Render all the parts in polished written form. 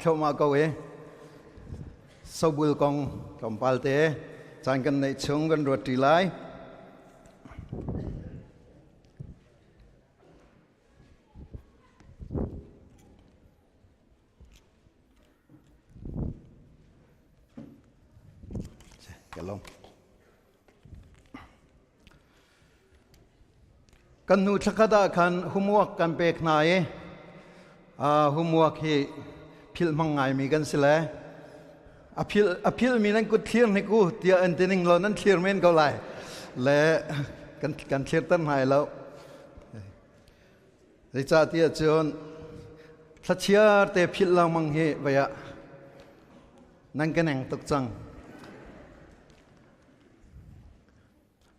thluahmah ko e. Sobul kong tlawmpal te caan kan neih chung kan ruat ṭi lai. Kan hnu thlakhat ah khan homework kan pek hna i homework hi philh hmang ngaimi kan si le a philhmi nan kut thlir hnik u tiah an ti ning law nan thlir men ko lai le kan thlirter hna lo. Zeicahtiah cun thlachiar te philh lengmang hi vei ah nan ka neng tuk cang.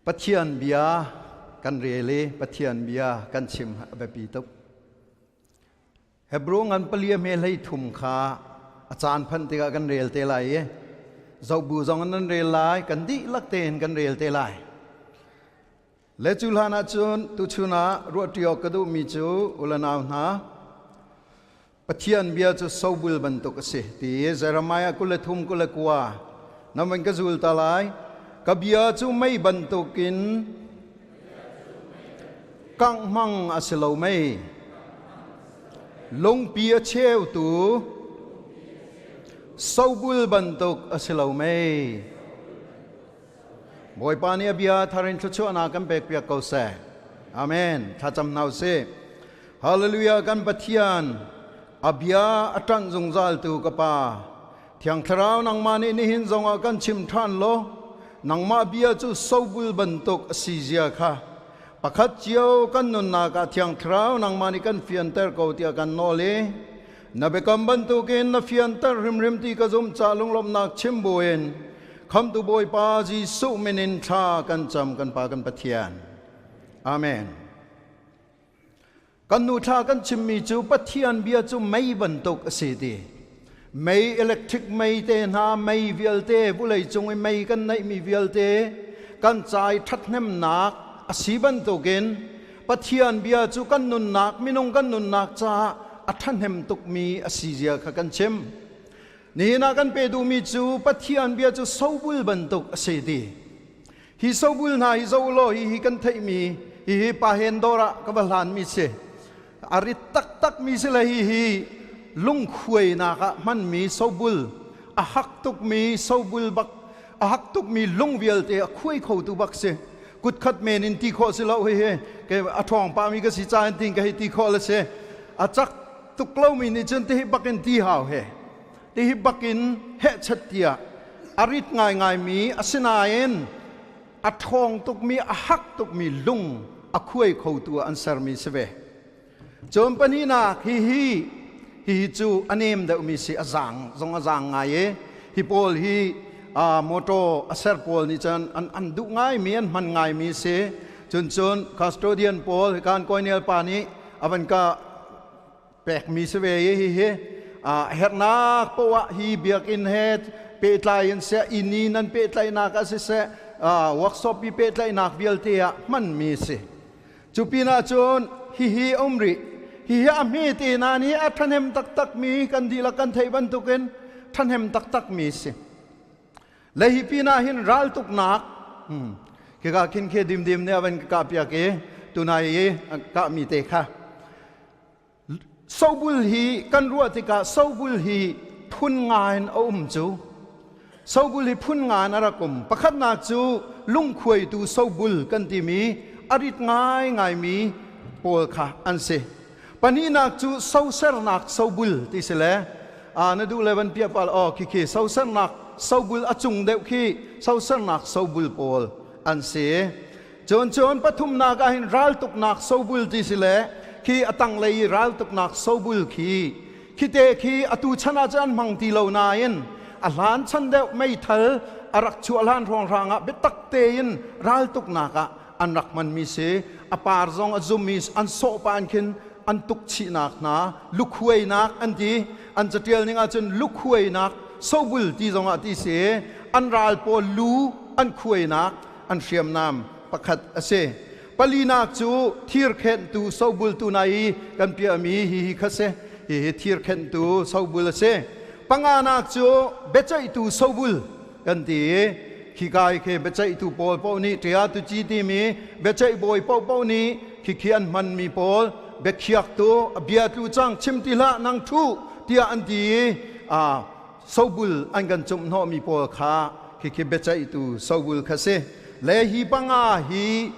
Pathian bia kan rel i Pathian bia kan chim a biapi tuk. Hebrew ngan palia me hlei thum kha a caan phanh tikah kan rel te lai i zohbu zong nan rel lai, kan dihlak tein kan rel te lai. Le cu hlan ah cun tuchun ah ruahṭi awk ka duhmi cu u le nau hna, Pathian bia cu sobul bantuk a si ti i Jeremiah 23 29 na van ka zul ta lai. Ka bia cu mei bantukin kangh hmang a si lo mei? Lungpi a cheutu sobul bantuk a si lo mei? Bawipa nih a bia thar in thluachuahnak kan pekpiak ko seh. Amen. Thlacam hna usih. Hallelujah kan Pathian a bia a ṭanh zungzal tu ka Pa. Thiang Thlarau nangmah nih nihin zongah kan chim ṭhan law nangmah bia cu sobul bantuk a si zia kha pakhat cio kan nunnak ah Thiang Thlarau nangmah nih kan fianter ko tiah kan nawl i na biakam bantukin na fianter hrimhrim ti ka zumh ca lunglawmhnak chim buin Khamtu Bawipa Jesuh min in thla kan cam kan Pa kan Pathian. Amen. Kan nu thla kan chimmi cu Pathian bia cu mei bantuk a si ti. Mei electric mei te hna mei vialte vulei cung i mei kan neihmi vialte kan cai ṭhathnemnak a si bantukin Pathian bia cu kan nunnak minung kan nunnak caah a ṭhahnem tukmi a si zia kha kan chim. Nihin ah kan pe duhmi cu Pathian bia cu sobul bantuk a si ti. Hi sobul hna hi zo law hi hi kan theihmi hi hi pahen dawr ah ka va hlanmi si. A rit taktakmi si le hi hi lungkhuainak ah hmanmi sobul, a hak tukmi sobul bak, a hak tukmi lung vialte a khuai khotu bak si. Kut khat men in ti khawh si lo hi hi ke a ṭhawng pahmi ka si ca in tin ka hei ti khawh le si. A cak tuk lomi nih cun tihi bakin ti hau he tihi bakin hehchet tiah a rit ngaingaimi asinain a ṭhawng tukmi a hak tukmi lung a khuai khotu ah an sermi si ve. Cun pahnihnak hihi hihi cu a nem deuhmi si a zaang zong a zaang ngai i hi pawl hi motor a ser pawl nih cun an duh ngaimi an hman ngaimi si. Cun cun custodian pawl kan koinel pa nih a van ka pekmi si ve i hihi hernak poah hi biakinn he pehtlai in seh inn i nan pehtlaihnak ah siseh workshop i pehtlaihnak vialte ah hmanmi si. Cu pinah cun hihi a um rih. Hihi a hme te na nih a ṭhahnem taktakmi kan dihlak kan theih bantukin ṭhahnem taktakmi si. Le hi pinah hin raltuknak khika khin khe dimdim nih a van ka kahpiak i tunai i kahmi te kha sobul hi kan ruah tikah sobul hi phun nga in a um cu. Sobul hi phun nga in a rak um. Pakhatnak cu lungkhuaitu sobul kan timi a rit ngaingaimi pawl kha an si. Pahnihnak cu sosernak sobul ti si le na duh le van piah pal aw khi khi sosernak sobul a cung deuh khi sosernak sobul pawl an si. Cun cun pathumnak ah hin raltuknak sobul ti si le khi a tanglei i raltuknak sobul khi khite khi atu chan ah cun an hmang ti lo nain a hlan chan deuh meithal a rak chuah hlan hrawnghrang ah biatak tein raltuknak ah an rak hmanmi si. A par zong a zum i an sawh pa an khin an tuk chihnak hna lukhuainak an ti. An catial ning ahcun lukhuainak sobul ti zong ah ti si. An ral pawl lu an khuainak an hriamnam pakhat a si. Palinak cu thir khenhtu sobul tu nai i kan piahmi hi hi kha si. Hihi thir khenhtu sobul a si. Panganak cu biaceihtu sobul kan ti i khika i khi biaceihtu pawl paoh nih ṭia tuci timi biaceih bawi paohpaoh nih khikhi an hmanmi pawl biakhiaktu a bia tlu cang chim ti hlah nang ṭhu tiah an ti i sobul an kan cumh hnawhmi pawl kha khikhi biaceihtu sobul kha si. Le hi panga hi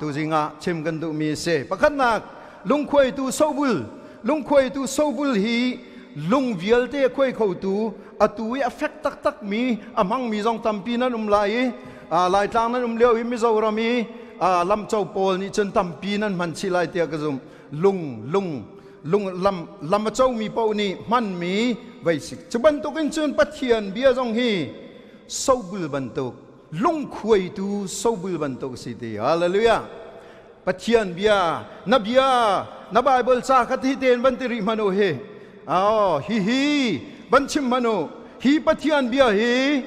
tuzing ah chim kan duhmi a si. Pakhatnak, lungkhuaitu sobul. Lungkhuaitu sobul hi lung vialte a khuai khotu, atu i a fek taktakmi a hmangmi zong tampi nan um lai i Laitlang nan um lio i Mizoram i lamco pawl nih cun tampi nan hman chih lai tiah ka zumh. Lung lung lung lam lam a comi paoh nih hmanmi vei si. Cu bantukin cun Pathian bia zong hi sobul bantuk, lungkhuaitu sobul bantuk si ti. Hallelujah. Pathian bia, na bia, na Bible ca kha ti tein van ti rih hmanh u hi. Oh, hi hi van chim hmanh u. Hi Pathian bia hi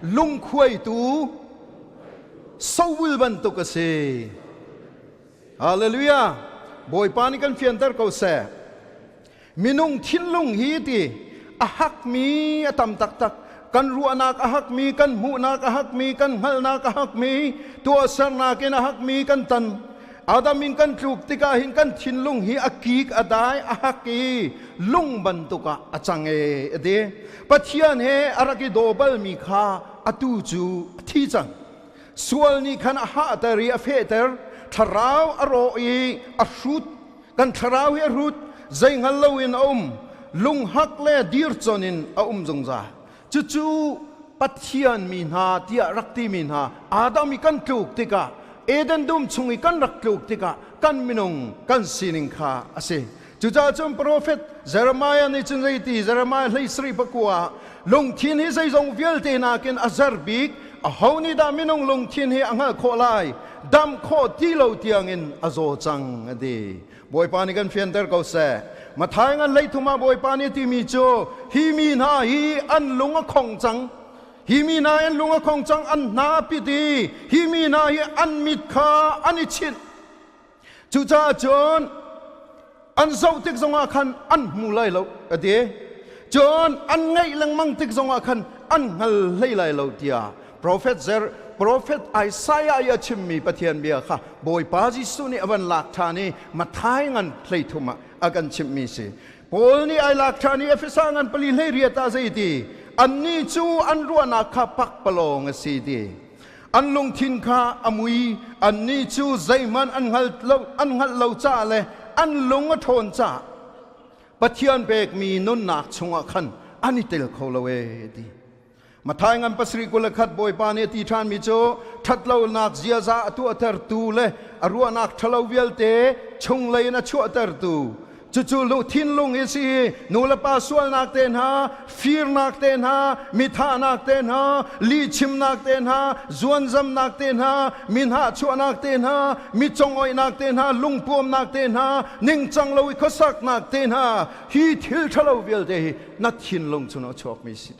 lungkhuaitu sobul bantuk a si. Hallelujah. Bawipa nih kan fianter ko seh. Minung thinlung hi ti a hakmi a tam taktak. Kan ruahnak a hakmi, kan hmuhnak a hakmi, kan hngalhnak a hakmi, tuahsernak in a hakmi kan tan. Adam in kan tluk tikah hin kan thinlung hi a kik, a dai, a hak i lung bantuk ah a cang e a ti. Pathian he a rak i daw balmi kha atu cu a thi cang. Sual nih khan a hahter i a fehter, thlarau a rawh i a hrut. Kan thlarau hi a hrut, zei hngal loin a um, lunghak le dircon in a um zungzal. Cucu Pathian mi hna tiah rak timi hna Adam i kan tluk tikah, Eden dum chung i kan rak tluk tikah kan minung kan sining kha a si. Cucaah cun profet Jeremiah nih cun zeiti Jeremiah 37 ah lungthin hi zeizong vialte nakin a zer bik, aho nih dah minung lungthin hi a hngalh khawh lai, dam khawh ti lo tiangin a zaw cang a ti. Bawipa nih kan fianter ko seh. Matthai ngan 33 ah Bawipa nih a timi cu hi mi hna hi an lung a khong cang, hi mi hna an lung a khong cang, an hna a pit i hi mi hna hi an mit kha an i chinh. Cucaah cun an zoh tik zongah khan an hmu lai lo a ti. Cun an ngaih lengmang tik zongah khan an hngal hlei lai lo tiah Prophet Zer Prophet Isaiah i a chimmi Pathian bia kha Bawipa Jesuh nih a van lak ṭhan i Matthai ngan 33 ah a kan chimhmi si. Paul nih ai lak ṭhan i Efesa ngan 4 18 ah zei ti? Annih cu an ruahnak kha pakpalawng a si ti. An lungthin kha a mui, annih cu zeihmanh an hngalh lo caah le an lung a ṭhawn caah Pathian pekmi nunnak chungah khan an i tel kho lo ee ti. Matthai ngan 7:21 Bawipa nih a ti ṭhanmi cu ṭhatlonak ziaza a tuahtertu le a ruahnak ṭhalo vialte chunglei in a chuahtertu cucu lu thinlung hi si. Nulepa sualnak te hna, firnak te hna, mithahnak te hna, lihchimnak te hna, zuanzamnak te hna, mi hnahchuahnak te hna, mi congoihnak te hna, lungpuamnak te hna, ningcang lo i khuasaknak te hna, hi thil ṭhalo vialte hi na thinlung chung a chuakmi si.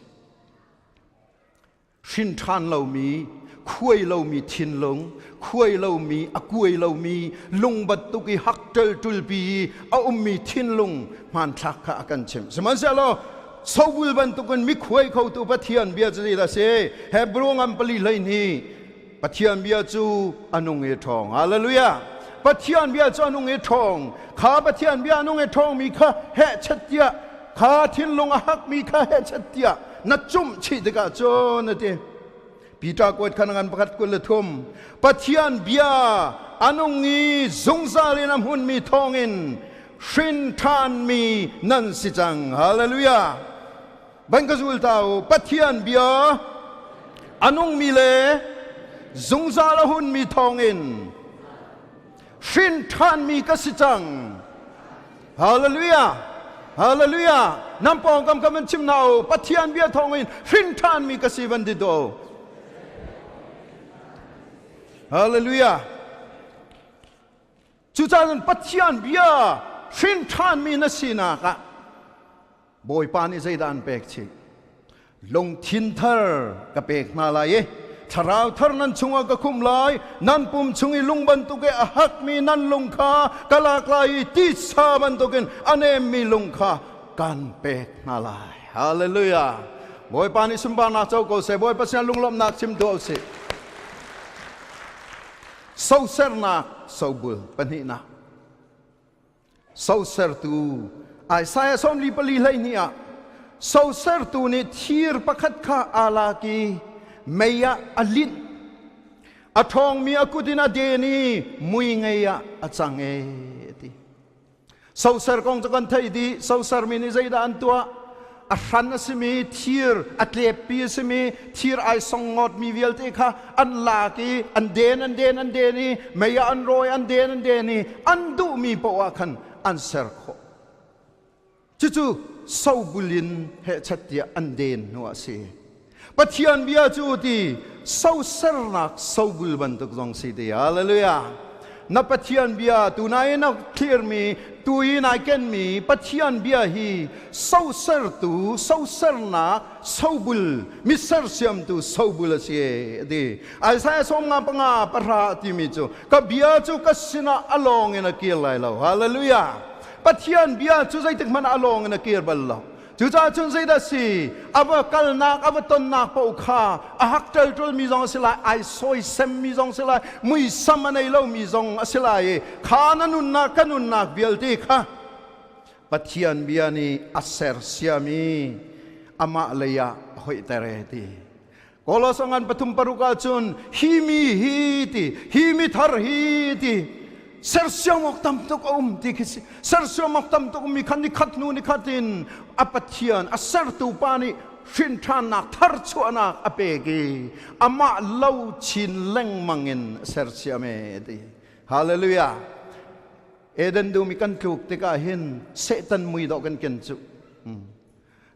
Hrin ṭhan lomi, khuai lomi thinlung, khuai lomi, a kuai lomi, lung bantuk i hak ṭelṭulpi i a ummi thinlung hmanthlak kha a kan chimh. Sihmanhsehlaw sobul bantukin mi khuai khotu Pathian bia cu zeidah a si? Hebrew ngan 4 12, Pathian bia cu a nung i ṭhawng. Hallelujah! Pathian bia cu a nung i ṭhawng. Kha Pathian bia a nung i ṭhawngmi kha hehchet tiah, kha thinlung a hakmi kha hehchet tiah na cumh chih tikah cun a ti. Peter kuat khan ngan 1:23, Pathian bia a nung i zungzal in a hmunmi thawngin hrin ṭhanmi nan si cang. Hallelujah! Van ka zul ta u. Pathian bia a nungmi le zungzal a hunmi thawngin hrin ṭhanmi ka si cang. Hallelujah! Hallelujah! Nan pawngkam ka van chim hna u. Pathian bia thawngin hrin ṭhanmi ka si van ti do. Hallelujah! Cucaah Pathian bia hrin ṭhanmi na sinak ah Bawipa nih zeidah an pek chih? Lungthin thar ka pek hna lai i Thlarau thar nan chungah ka khumh lai, nan pum chung i lung bantuk i a hakmi nan lung kha ka lak lai i titsa bantukin a nemmi lung kha kan pek hna lai. Hallelujah. Bawipa nih sunparnak co ko seh. Bawipa sinah lunglawmhnak chim tuah usih. Sosernak sobul pahnihnak. Sosertu Isaiah 44 ah sosertu nih thir pakhat kha aa lak i mei ah a linh. A ṭhawngmi a kut in a den i mui ngei ah a cang e ti. Soser kong cu kan theih dih. Sosermi nih zeidah an tuah? A hran a simi thir, a tleppi a simi thir ai songngawtmi vialte kha an lak i an den, an den, an den i mei ah an rawi, an den, an den i an duhmi paoh ah khan an ser khawh. Cucu sobul in hehchat tiah an den hnu ah a si. Pathian bia cu ti sosernak sobul bantuk zong si ti. Hallelujah. Na Pathian bia tunai na thlirmi tu i nai kenmi Pathian bia hi sosertu sosernak sobul mi sersiamtu sobul a si ti. Isaiah 55 timi cu ka bia cu ka sinah a lawng in a kir lai lo. Hallelujah. Pathian bia cu zeitik hmanh ah a lawng in a kir bal lo. Cucaah cun zeidah si a va kalnak a va tonnak paoh kha a hak ṭelṭulmi zong a si lai, ai sawisemmi zong a si lai, muisam a nei lomi zong a si lai i kha na nunnak ka nunnak vialte kha Pathian bia nih a sersiam i amah lei ah a hoihter e ti. Kolos ngan pathum paruk ahcun hi mi hi ti hi mi thar hi ti sersiam awk tam tuk a um ti khi si. Sersiam awk tam tuk mi khan ni khat hnu ni khat in a Pathian a sertu pa nih hrinṭhannak tharchuahnak a pek i amah lo chin lengmang in sersiam e ti. Hallelujah. Eden dum i kan tluk tikah hin Satan mui dawh kan ken cu.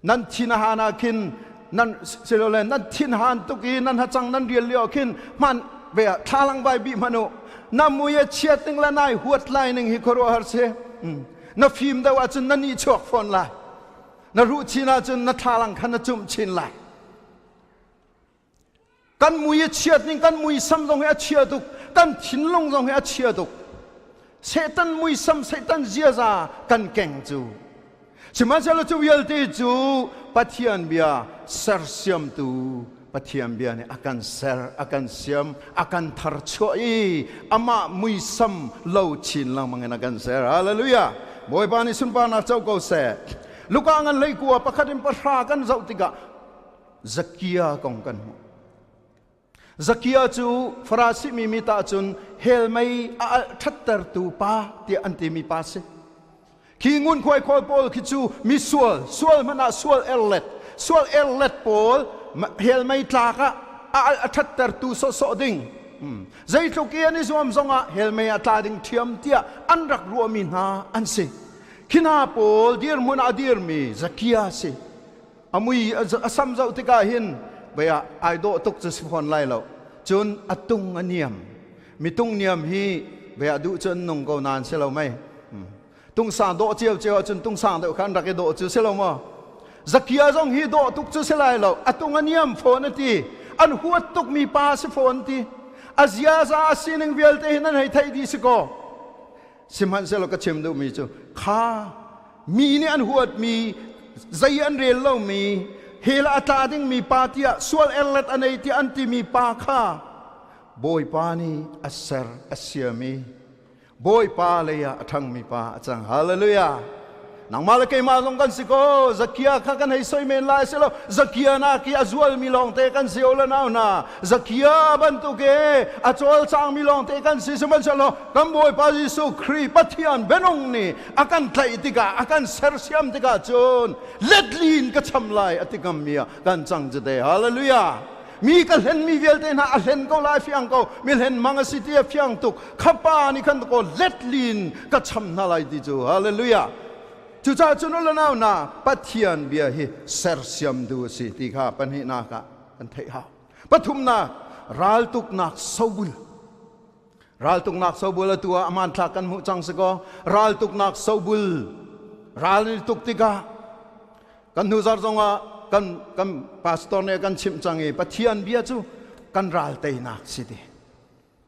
Nan thin a han ah khin nan silole nan thin han tuk i nan hacang nan rial lio khin hman ve ah thlalang vai bih hmanh u. Na mui a chiat ning le nai huat lai ning hi khuaruahhar si. Na fim deuh ahcun na nih chuak fawn lai. Na ruh chin ahcun na thlalang kha na cumh chin lai. Kan mui a chiat ning, kan muisam zong hi a chia tuk, kan thinlung zong hi a chia tuk. Satan muisam, Satan ziaza kan keng cu. Sihmanhsehlaw cu vialte cu Pathian bia sersiamtu Pathian bia nih a kan ser, a kan siam, a kan tharchuah i amah muisam lo chin lengmang in a kan ser. Hallelujah! Bawipa nih sunparnak co ko seh. Luka ngan 19 pakhat in pahra kan zoh tikah Zakia kong kan hmuh. Zakia cu Farasi mi mi ta cun hell mei a alh ṭhattertu pa tiah an timi pa si. Khi ngunkhuai khawl pawl khi cu mi sual, sual hmanh ah sual erlet, sual erlet pawl hell mei tlak ah a alh a ṭhattertu sawhsawh ding. Zeitluk i an i zuam zongah hell mei a tla ding ṭhiam tiah an rak ruahmi hna an si. Khi hna pawl dirhmun ah a dirmi Zakia si. A mui a sam zoh tikah hin vei ah ai dawh tuk cu si fawn lai lo. Cun a tung a niam. Mi tung niam hi vei ah duh cu an nung ko nain si lo mei. Tung sang dawh cio cio ahcun tung sang deuh kha an rak i dawh cu si lo maw? Zakia zong hi dawh tuk cu si lai lo. A tung a niam fawn a ti. An huat tuk mi pa si fawn ti. A ziaza a sining vialte hin an hei theih dih si kaw. Sihmanhsehlaw ka chim duhmi cu kha mi nih an huatmi, zei an rel lomi, hell ah a tla dingmi pa tiah sual erlet a nei tiah an timi pa kha Bawipa nih a ser a siam i Bawipa lei ah a ṭhangmi pa a cang. Hallelujah! Nangmah le keimah zong kan si ko. Zakia kha kan hei soi men lai si lo. Zakia nak i a zualmi lawngte kan si o le nau hna. Zakia bantuk e a cawlcangmi lawngte kan si. Sihmanhsehlaw kan Bawipa Jesuh Khrih Pathian bianung nih a kan tlaih tikah, a kan sersiam tikah cun letlin ka cham lai a ti ngammi ah kan cang cu te. Hallelujah! Mi ka hlenmi vialte hna a hlen ko lai fiang ko. Mi hlen mang a si ti a fiang tuk. Khapa nih khan ko letlin ka cham hna lai ti cu. Hallelujah! Cucaah cun u le nau hna, Pathian bia hi sersiam du a si ti kha pahnihnak ah kan theih hau. Pathumnak, raltuknak sobul. Raltuknak sobul atu ah hmanthlak kan hmuh cang si kaw, raltuknak sobul ral ni tuk tikah kan hnuzar zongah kan pastor nih kan chimh cang i Pathian bia cu Kan ral teinak si ti.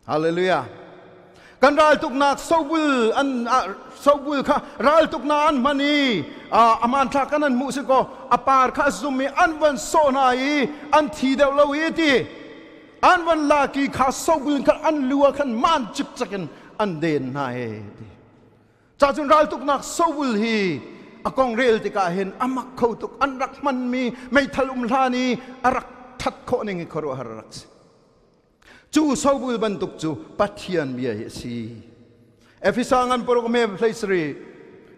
Hallelujah. Kan raltuknak sobul an sobul kha raltuknak an hman i aman thlak kan an hmuh si ko a par kha zum i an van sawh hna i an thi deuh lo i ti an van laki kha sobul kha an lu ah khan man cikcek in an den hna he ti. Ca cun raltuknak sobul hi a kong rel tikah hin a mak kho tuk. An rak hmanmi meithal um hlan i a rak that khawh ning hi khuaruahhar a rak si. Cu sobul bantuk cu Pathian bia hi a si. Efesa ngan paruk me hlei sari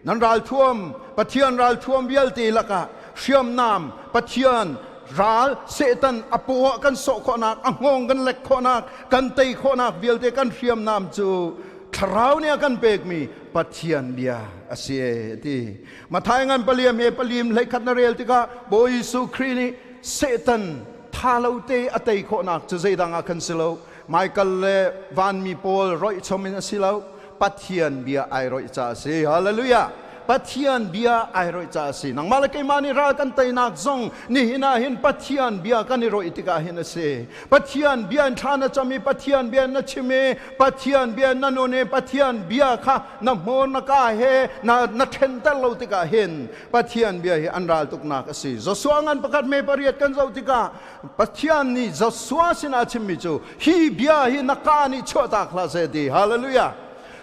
nan ralthuam Pathian ralthuam vialte lakah hriamnam Pathian ral Satan a paw ah kan sawh khawhnak, a hngawng kan lek khawhnak, kan tei khawhnak vialte kan hriamnam cu thlarau nih a kan pekmi Pathian bia a si e ti. Mathai ngan paliam he palim hleikhat na rel tikah Bawi Jesuh Khrih nih Satan tha lo te a tei khawhnak cu zeidang ah khan si lo. Michael le vanmi pawl roih chom in a si lo. Pathian bia ai roih ca a si. Hallelujah. Pathian bia ai roih ca a si. Nangmah le keimah nih ral kan teinak zong nihin ah hin Pathian bia kan i roih tikah hin a si. Pathian bia in thla na cam i Pathian bia na chim i Pathian bia na nun i Pathian bia kha na hmur na ka he na na ṭhenter lo tikah hin Pathian bia hi an ral tuknak a si. Joshua ngan pakhat me pariat kan zoh tikah Pathian nih Joshua sinah a chimmi cu hi bia hi na ka nih chuahtak hlah seh ti. Hallelujah.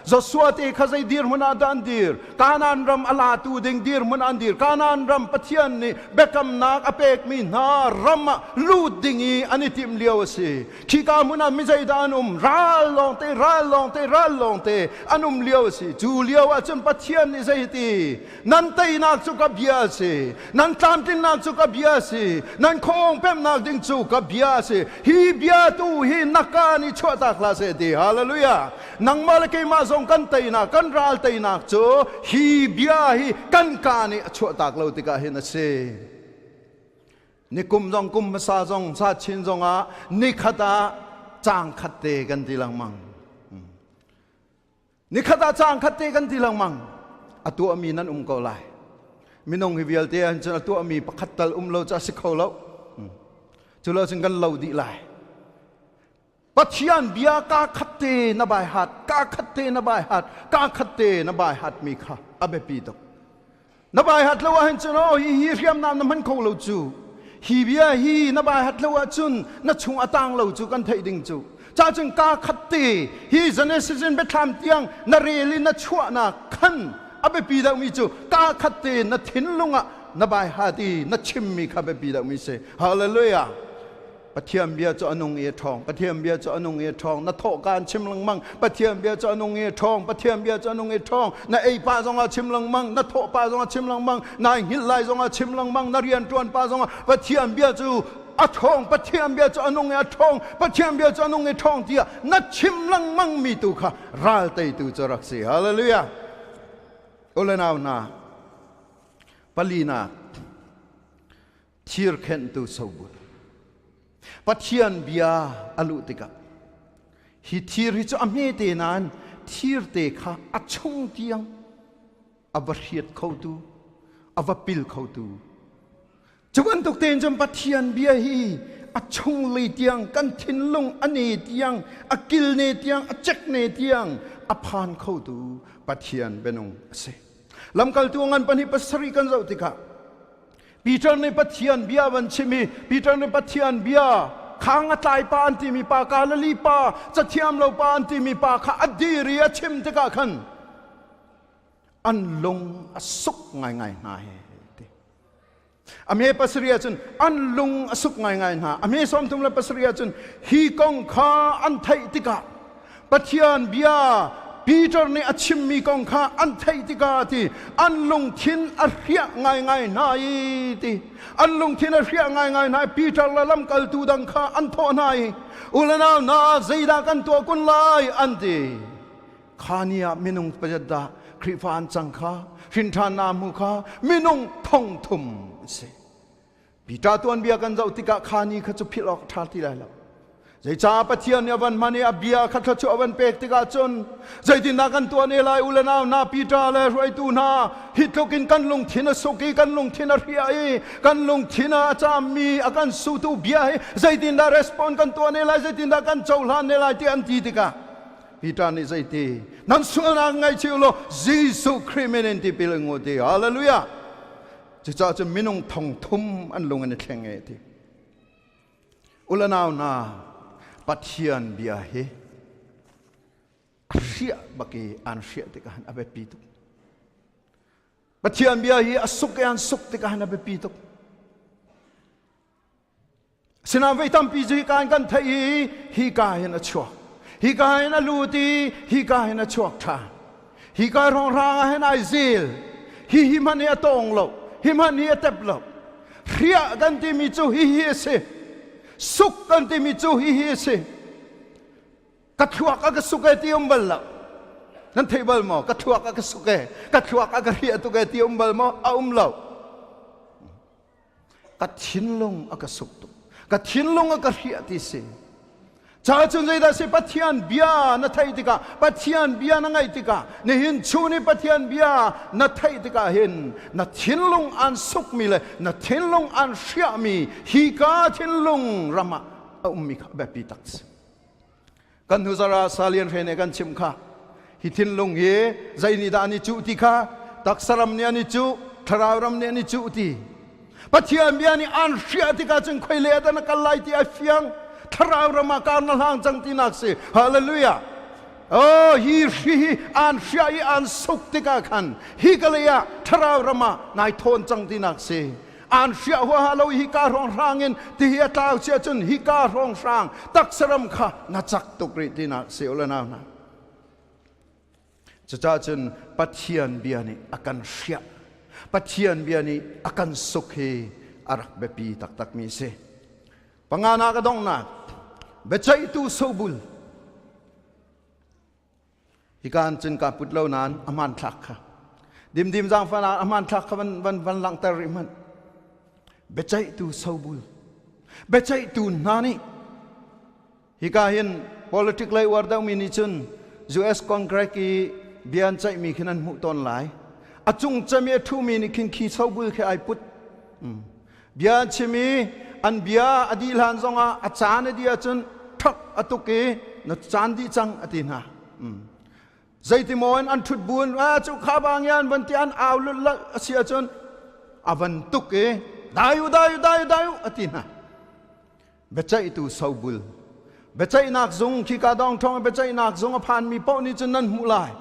Joshua te kha zei dirhmun ah dah an dir? Kanaan ram a latu ding dirhmun an dir. Kanaan ram Pathian nih biakamnak a pekmi hna ram ah lut ding i an i timh lio a si. Khika hmun ah mi zeidah an um? Ral lawngte, ral lawngte, ral lawngte an um lio a si. Cu lio ah cun Pathian nih zei ti? Nan teinak cu ka bia a si. Nan tlamtlinnak cu ka bia a si. Nan khuaawng pemhnak ding cu ka bia a si. Hi bia tu hi na ka nih chuahtak hlah seh ti. Hallelujah. Nangmah le keimah zong kan teinak, kan ral teinak cu hi bia hi kan ka nih a chuahtak lo tikah hin a si. Nikum zong kum hmasa zong sa chin zong ah nikhat ah caang khat te kan ti lengmang. Nikhat ah caang khat te kan ti lengmang. A tuahmi nan um ko lai. Minung hi vialte an cun a tuahmi pakhat tal um lo cu a si kho lo. Cu lo cun kan lo dih lai. Pathian bia kaa khat te na bai hat, kaa khat te na bai hat, kaa khat te na bai hat mi kha a biapi tuk. Na bai hat lo ahhin cun oh hi hi hriamnam na hman kho lo cu. Hi bia hi na bai hat lo ahcun na chung a tang lo cu kan theih ding cu. Ca cun kaa khat te hi Genesis in biathlam tiang na rel i na chuahnak khan a biapi deuhmi cu kaa khat te na thinlung ah na bai hat i na chimmi kha biapi deuhmi si. Hallelujah. Pathian bia cu a nung i a ṭhawng. Pathian bia cu a nung i a ṭhawng. Na thawhka in chim lengmang. Pathian bia cu a nung i a ṭhawng. Pathian bia cu a nung i a ṭhawng. Na ei pah zongah chim lengmang. Na thawh pah zongah chim lengmang. Nai hngilh lai zongah chim lengmang. Na rian ṭuan pah zongah Pathian bia cu a ṭhawng. Pathian bia cu a nung i a ṭhawng. Pathian bia cu a nung i ṭhawng tiah na chim lengmang mi tu kha ral teitu cu rak si. Hallelujah. Ule nau hna, palinak thirkhenhtu sobul. Pathian bia a luh tikah hi thir hi cu a hmete nain thirte kha a chung tiang a va hriat khotu, a va pil khotu. Cu bantuk tein cun Pathian bia hi a chunglei tiang kan thinlung a ne tiang, a kilne tiang, a cekne tiang a phan khotu Pathian bianung a si. Lamkaltu ngan pahnih pasarih kan zoh tikah Peter nih Pathian bia van chim i Peter nih Pathian bia khang a tlai pa an timi pa Galilee pa cathiam lo pa an timi pa kha a dir i a chim tikah khan an lung a suk ngaingai hna he ti. A me pasarih ah cun an lung a suk ngaingai hna. A me 37 ah cun hi kong kha an theih tikah Pathian bia Peter nih a chimmi kong kha an theih tikah ti an lungthin a hriah ngaingai hna i ti an lungthin a hriah ngaingai hna i Peter le lamkaltu dang kha an thawh hna i u le nau hna zeidah kan tuah kun lai an ti. Kha ni ah minung pazat dah Khrihfa an cang kha hrinṭhannak hmu kha minung 3000 an si. Peter tuanbia kan zoh tikah kha ni kha cu philh awk ṭha ti lai lo. Zeicah Pathian nih a van hman i a bia kha thluachuah a van pek tikah cun zeitindah kan tuah ne lai u le nau hna Peter le hruaitu hna hi tluk in kan lungthin a suk i kan lungthin a hriah i kan lungthin a cammi a kan sutu bia hi zeitindah respond kan tuah ne lai zeitindah kan cohlan ne lai ti an ti tikah Peter nih zeiti nan sualnak ngaihchih u law Jesuh Khrih min in tipil ing u ti. Hallelujah. Cucaah cun minung thong thum an lung an i thleng e ti. Ulanau hna, Pathian bia hi a hriah bak i an hriah tikah a biapi tuk. Pathian bia hi a suk i an suk tikah a biapi tuk. Sinain voi tampi cu hika in kan theih i hika hin a chuak. Hika hin a lut i hika hin a chuak ṭhan. Hika hrawnghrang ah hin ai zil. Hi hi hmanh hi a tawng lo. Hi hmanh hi a tep lo. Hriah kan timi cu hihi a si. Suk kan timi cu hihi a si. Ka thluak a ka suk e ti um bal lo. Nan thei bal maw? Ka thluak a ka suk e. Ka thluak a ka hriah tuk e ti um bal maw? A um lo. Ka thinlung a ka suk tuk. Ka thinlung a ka hriah ti si. Ca cun zeidah si Pathian bia na theih tikah Pathian bia na ngaih tikah nihin chun i Pathian bia na theih tikah hin na thinlung an sukmi le na thinlung an hriahmi hi ka thinlung ram ah a ummi kha biapi tak si. Kan hnu zara salian hre nih kan chim kha hi thinlung hi zei nih dah an i cuh ti kha taksa ram nih an i cuh thlarau ram nih an i cuh ti. Pathian bia nih an hriah tikah cun khoi le ah na kal lai ti a fiang. Thlarau ram ah kar na hlang cang tinak si. Hallelujah. Oh, hi hri hi an hriah i an suk tikah khan hi ka lei ah thlarau ram ah nai thawn cang tinak si. An hriah huaha lo hi ka hrawng hrang in ti hi a tlau sia cun hi ka hrawng hrang taksaram kha na cak tuk rih tinak si ula nau hna. Cucaah cun Pathian bia nih a kan hriah. Pathian bia nih a kan suk hi a rak biapi taktakmi a si. Panganak a donghnak, biaceihtu sobul. Hika an cun kaa put lo nain a hmanthlak kha. Dimdim zaangfan ah a hmanthlak kha van, van, van langhter rih hmanh. Biaceihtu sobul. Biaceihtu hna nih Hika hin politic lei uar deuhmi nih cun US Congress i bia an ceihmi khin an hmuh tawn lai. A cung cem i a ṭhumi nih khin khi sobul khi ai put. Bia an chim i an bia a dih hlan zongah a caan a dih ahcun ṭhak a tuk i na caan dih cang a ti hna. Zeitimaw in an ṭhut buin a cu kha bang yan van ti an au lulh a si ahcun a van tuk i dai u dai u dai u dai u a ti hna. Biaceihtu sobul. Biaceihnak zung khika dongṭhong biaceihnak zung a phanmi paoh nih cun nan hmuh lai.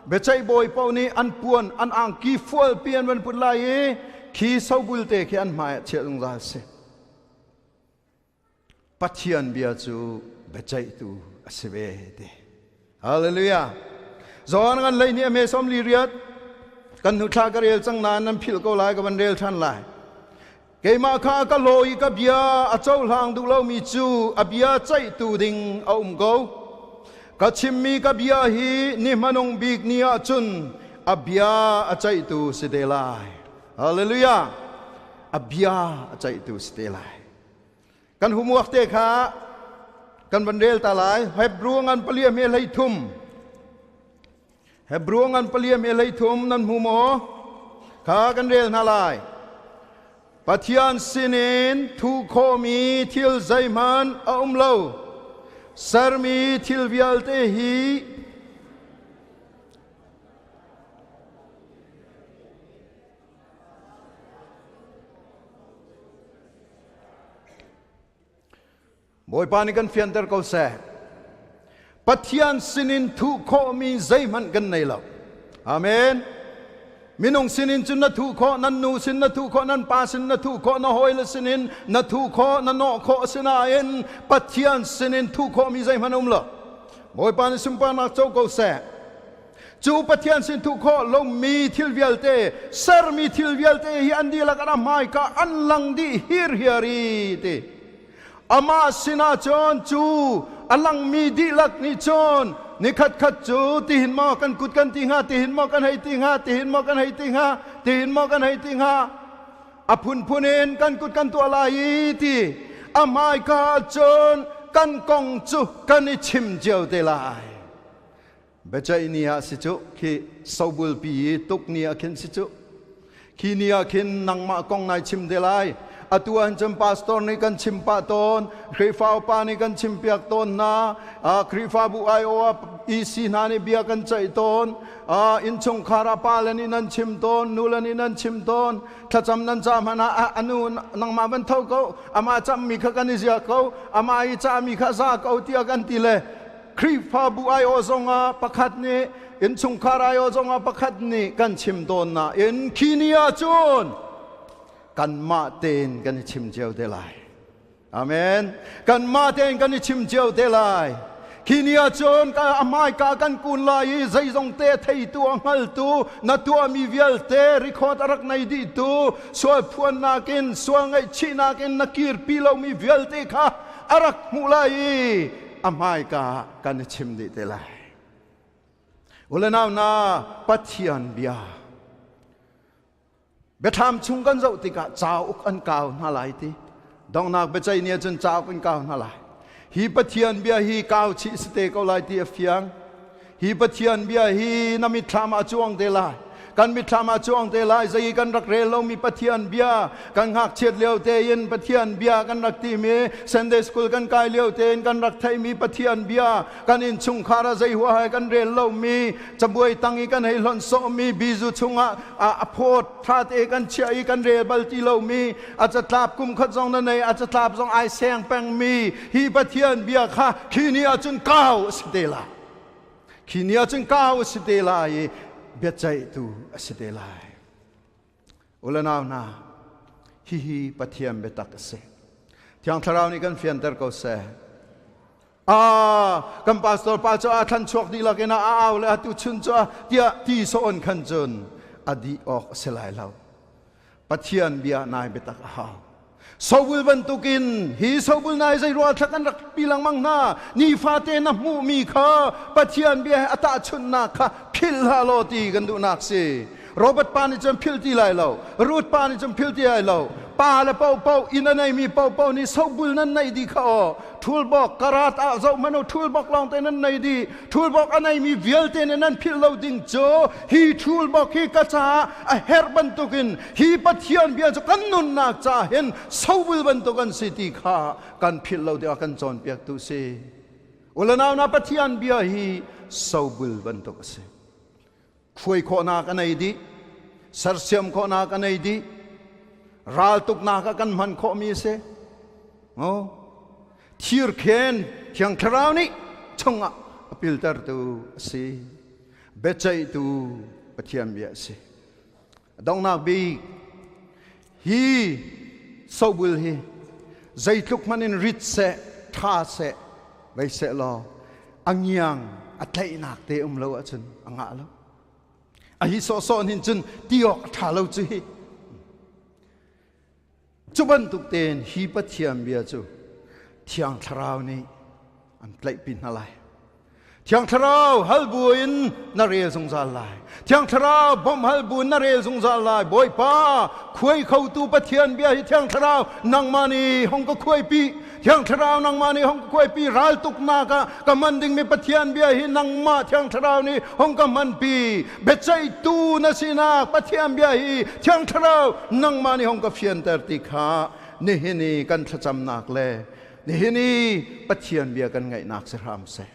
Biaceih bawi paoh nih an puan an angki fualpi an van put lai i khi sobul te khi an hmai ah chiah zungzal si. Pathian bia cu biaceihtu a si ve ti. Hallelujah. John ngan lei nih a me som li riat kan hnu thla ka rel cang nain nan philh ko lai ka van rel ṭhan lai. Keimah kha ka law i ka bia a cohlang duh lomi cu a bia ceihtu ding a um ko. Ka chimmi ka bia hi ni hmanung bik ni ah cun a bia a ceihtu si te lai. Hallelujah! A bia a ceihtu si te lai. Kan humuak te kha kan van rel ta lai. Hebrew ngan palia me hlei thum. Hebrew ngan palia me hlei thum nan hmu maw? Kha kan rel hna lai. Pathian sinin thu khawhmi thil zeihmanh a um lo. Sermi thil vialte hi Bawipa nih kan fianter ko seh. Pathian sinin thuh khawhmi zeihmanh kan nei lo. Amen. Minung sinin cun na thuh khawh, nan nu sin na thuh khawh, nan pa sin na thuh khawh, na hawile sinin na thuh khawh, na nawh khawh asinain Pathian sinin thuh khawhmi zeihmanh um lo. Bawipa nih sunparnak co ko seh. Cu Pathian sin thuh khawh lomi thil vialte, sermi thil vialte hi an dihlak an hmaika an lang dih hirhiar i ti. Amah sinah cun cu a langmi dihlak nih cun nikhat khat cu tihin maw kan kut kan ti hnga, tihin maw kan hei ti hnga, tihin maw kan hei ti hnga, tihin maw kan hei ti hnga, a phunphun in kan kut kan tuah lai i ti. A hmaika cun kan kong cu kan i chim cio te lai. Biaceih ni ah si cu khi sobul pi i tuk ni ah khin si cu. Khi ni ah khin nangmah kong nai chim te lai. Atu ahhin cun pastor nih kan chim pah tawn, Khrihfa upa nih kan chim piak tawn hna, Khrihfabu aiawh ah EC hna nih bia kan ceih tawn, innchungkhar ah pale nih nan chim tawn, nule nih nan chim tawn, thlacam nan ca hmanh ah anu nangmah van tho ko, amah cammi kha kan i zia ko, amah i cahmi kha za ko tiah kan ti le Khrihfabu aiawh zongah pakhat nih innchungkhar aiawh zongah pakhat nih kan chim tawn nain khi ni ah cun kanmah tein kan i chim cio te lai. Amen. Kanmah tein kan i chim cio te lai. Khi ni ah cun a hmaika kan kun lai i zeizong te theitu a hngaltu na tuahmi vialte record a rak nei dihtu sual phuannak in sual ngaihchihnak in na kirpi lomi vialte kha a rak hmuh lai i a hmaika ah kan i chim dih te lai. Ulenau na Pathian bia biathlam chung kan zoh tikah cauk an kau hna lai ti donghnak biaceih ni ahcun cauk an kau hna lai. Hi Pathian bia hi kau chih si te ko lai ti a fiang. Hi Pathian bia hi na mitthlam ah cuang te lai. Kan mitthlam ah cuang te lai. Zei kan rak rel lomi Pathian bia, kan ngakchiat lio tein Pathian bia kan rak timi, Sunday school kan kai lio tein kan rak theihmi Pathian bia, kan innchungkhar ah zei huaha kan rel lomi, cabuai tang i kan hei hlonh sawhmi, bizu chungah a phawt tha te kan chiah i kan rel bal ti lomi, a catlap kum khat zong na nei, a catlap zong ai seng pengmi, hi Pathian bia kha khi ni ahcun kau a si te lai. Khi ni ahcun kau a si te lai i biaceihtu a si te lai. Ulenau hna, hihi Pathian biatak a si. Thiang Thlarau nih kan fianter ko seh. Ah, kan pastor pa cu a thlan chuak dihlak in a au le atu chun cu tiah ti sawn khan cun a dih awk a si lai lo. Pathian bia nai biatak a hau. Sobul bantukin hi sobul nai zei rual thla kan rak pi lengmang hna nifate na hmuhmi kha Pathian bia he a tahchunhnak kha philh hlah law ti kan duhnak si. Robert pa nih cun philh ti lai lo. Ruth pa nih cun philh ti lai lo. Pa le paohpaoh inn a neimi paohpaoh nih sobul nan neih dih kha aw. Thulbawk karat ah zoh hmanh u thulbawk lawng te nan nei dih. Thulbawk a neimi vialte nih nan philh lo ding cu hi thulbawk hi ka caah a herh bantukin hi Pathian bia cu kan nunnak caah hin sobul bantuk an si ti kha kan philh lo tiah kan cawnpiaktu si. Ulanau na Pathian bia hi sobul bantuk a si. Khuai khawhnak a nei dih, sersiam khawhnak a nei dih, raltuknak ah kan hman khawhmi a si. Oh, thirkhen Thiang Thlarau nih chungah a piltertu a si. Biaceihtu Pathian bia a si. Donghnak bik hi sobul hi zeitluk hmanh in rit seh, ṭha seh, vei seh law a ngiang a tlaihnak te um lo ahcun a ngah lo. A hi sawhsawh hin cun ti awk a ṭha lo cu hi. Cu bantuk tein hi Pathian bia cu Thiang Thlarau nih an tlaihpi hna lai. Thiang Thlarau hal buin na rel zungzal lai. Thiang Thlarau bawmh hal buin na rel zungzal lai. Bawipa, khuai khotu Pathian bia hi Thiang Thlarau nangmah nih hong ka khuaipi. Thiang Thlarau nangmah nih hong ka khuaipi. Raltuknak ah ka hman dingmi Pathian bia hi nangmah Thiang Thlarau nih hong ka hmanpi. Biaceihtu na sinak Pathian bia hi Thiang Thlarau nangmah nih hong ka fianter ti kha nihin i kan thlacamnak le nihin i Pathian bia kan ngaihnak si hram seh.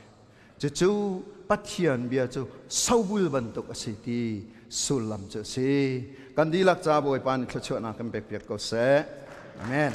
Cucu Pathian bia cu sobul bantuk a si ti sullam cu a si. Kan dihlak ca Bawipa nih thluachuahnak kan pek piak ko seh. Amen.